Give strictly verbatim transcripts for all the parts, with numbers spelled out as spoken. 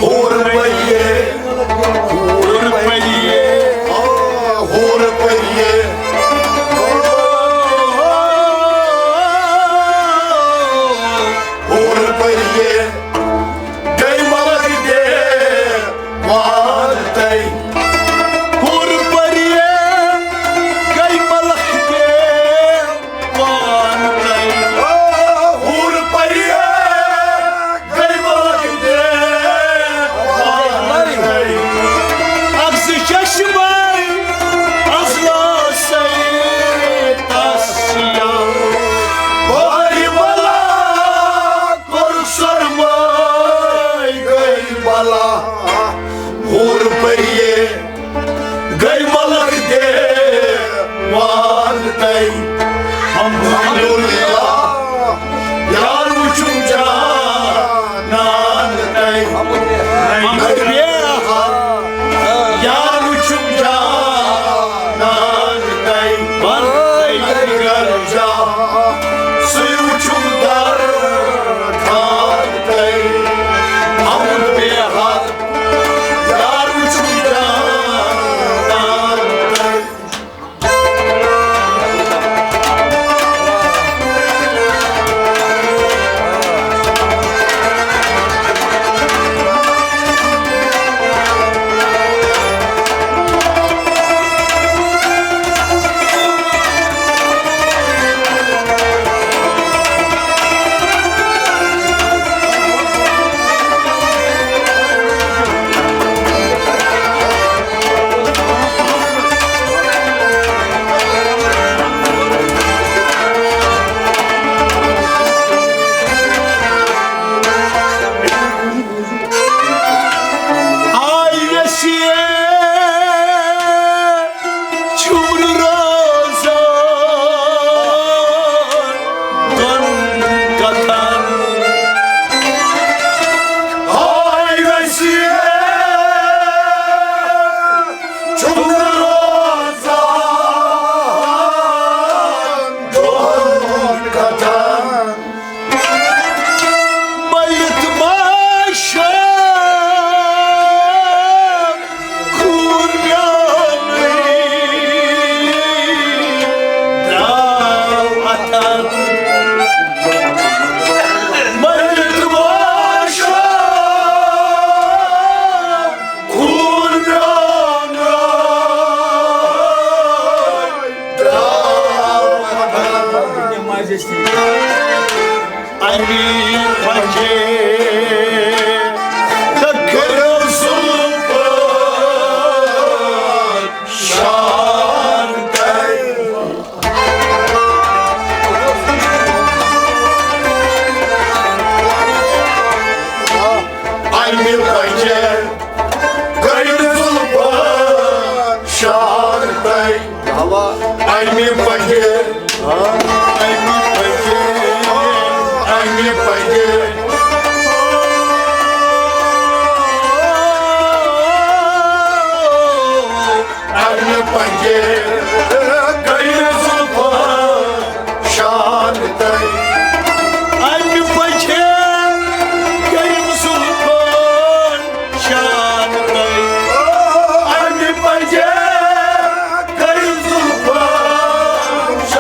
ہور پریے، ہور پریے، آ، ہور پریے، ہور پریے، گٔے ملک دے وان تَے۔ ہور پریے، گٔے ملک دے وان تَے۔ ہور پریے، گٔے ملک دے وان تَے۔ اکھ زٕ چشمے اضلاسے تسیا۔ باری بلا کوٚر سرماے گٔے بلا۔ ہور پریے، گٔے ملک دے وان تَے۔ الحمدللہ، یار وٕچھُم جانان تَے۔ یار وٕچھُم جانان تَے۔ گرجا، سُے وٕچھُم در خان تَے۔ حمد بے حد، یار وٕچھُم جانان تَے۔ آے ویسے چھُم نہٕ روزان دۄن کتھن۔ آے ویسے چھُم نہٕ روزان دۄن کتھن۔ مٔلِتھ ما شاہ خوٗن میونٕے درٛاو اَتھن۔ مٔلِتھ ما شاہ خوٗن میونٕے درٛاو اَتھن۔ اَمی پنجے تہٕ کٔرِو ظُلمہٕ شان تَے۔ اَمی پنجے کٔرِو ظُلمہٕ شان تَے۔ اَمہِ پنجہِ، اَمہِ پنجہِ، اَمہِ پنجہِ، اَمہِ پنجہِ گٔیہِ زُلفہٕ شان تَے۔ اَمہِ پنجہِ گٔیہِ زُلفہٕ شان تَے۔ اَمہِ پنجہِ گٔیہِ زُلفہٕ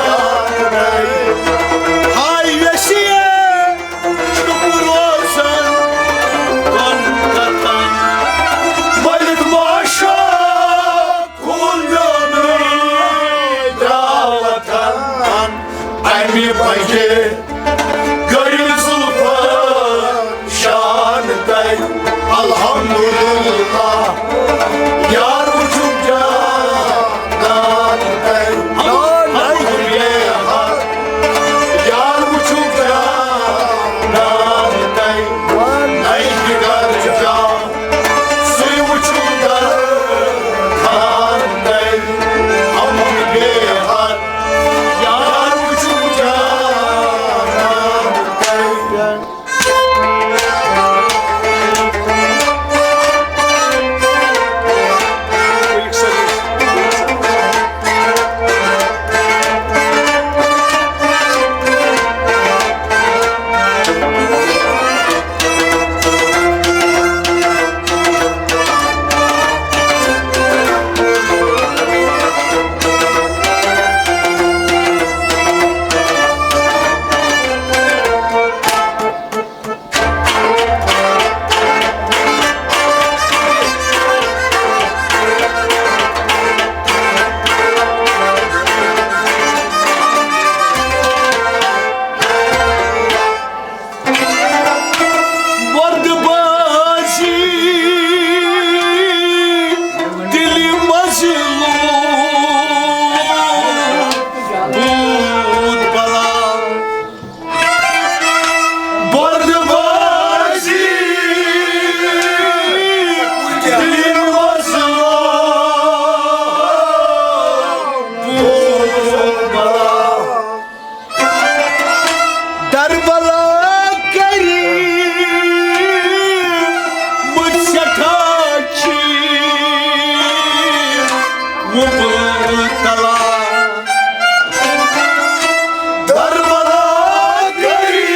مبتلا۔ دربلا کری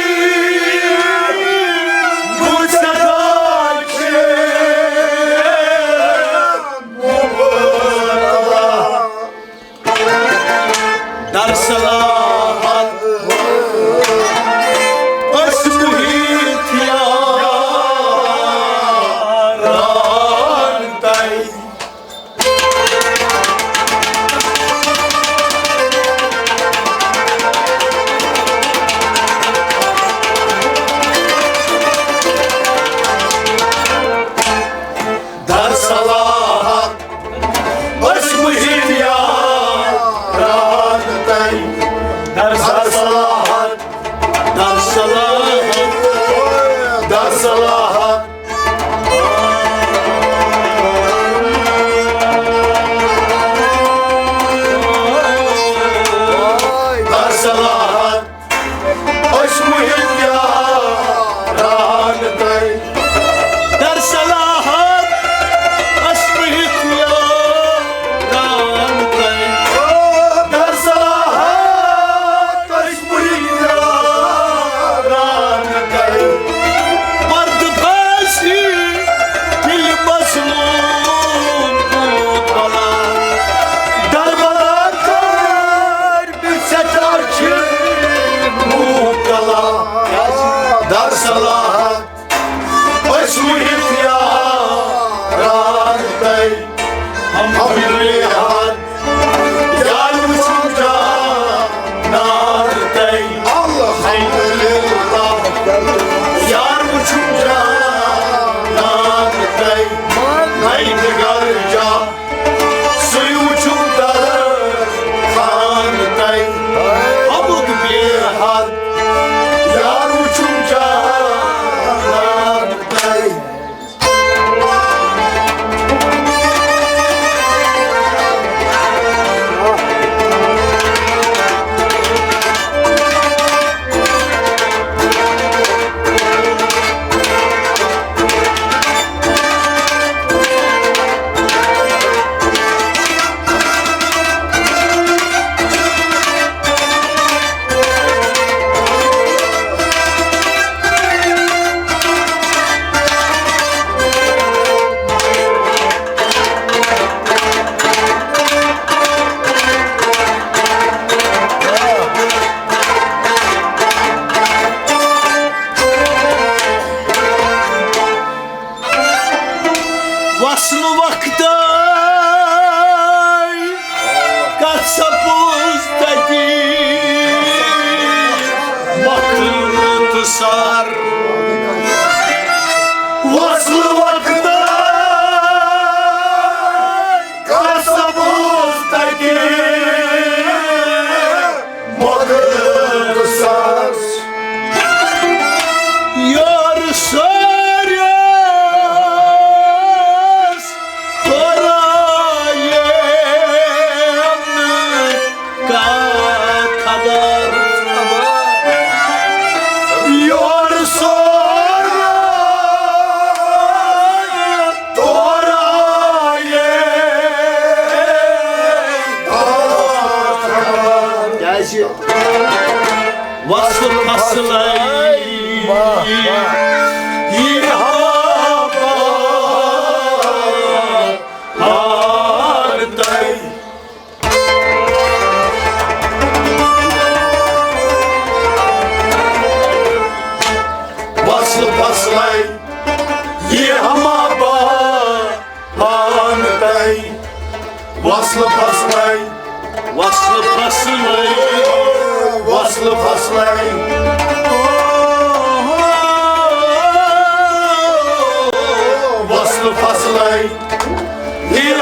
مجتبی چھ مبتلا۔ در صلاحت ٲسۍ محیط یاران تۄہہِ۔ در صلاحت ٲسۍ محیط یاران تۄہہِ۔ در صلاحت، در صلاحت، در صلاحت۔ در صلاحت ٲسۍ محیط یاران تۄہہِ۔ در صلاحت ٲسۍ محیط یاران تۄہہِ۔ در صلاحت ٲسۍ محیط یاران تۄہہِ۔ پردٕ پھٲسی دِلہِ مظلوم کوٗت بلا۔ دربلا کر سٮ۪ٹھاہ چھِ مبتلا۔ در صلاحت ٲسۍ محیط یاران تۄہہِ۔ ہم ہم یار، یار وٕچھُن جانان تۄہہِ۔ الحمدللہ۔ یار وٕچھُن جانان تۄہہِ۔ نَے نِگار جا سُے وٕچھُم درخان تۄہہِ۔ حبُک بے حد یار وٕچھُم جانان تۄہہِ۔ وصلہٕ وقتَے کتھ سپُز تتی مۄخصر۔ وصلہٕ وقتَے کتھ سپُز تتی مۄخصر۔ یور سٲرِس تورایے نہٕ کانٛہہ خبر۔ یور سٲرِس تورایے۔ کیٛازِ؟ وصل فصلے۔ واہ، واہ۔ یہِ ہوا بہار تۄہہِ۔ وصل فصلے۔ یہِ ہما بہار پان تۄہہِ۔ وصل فصلے۔ وصل فصلے۔ وصل فصلے۔ وصل فصلے۔ یہِ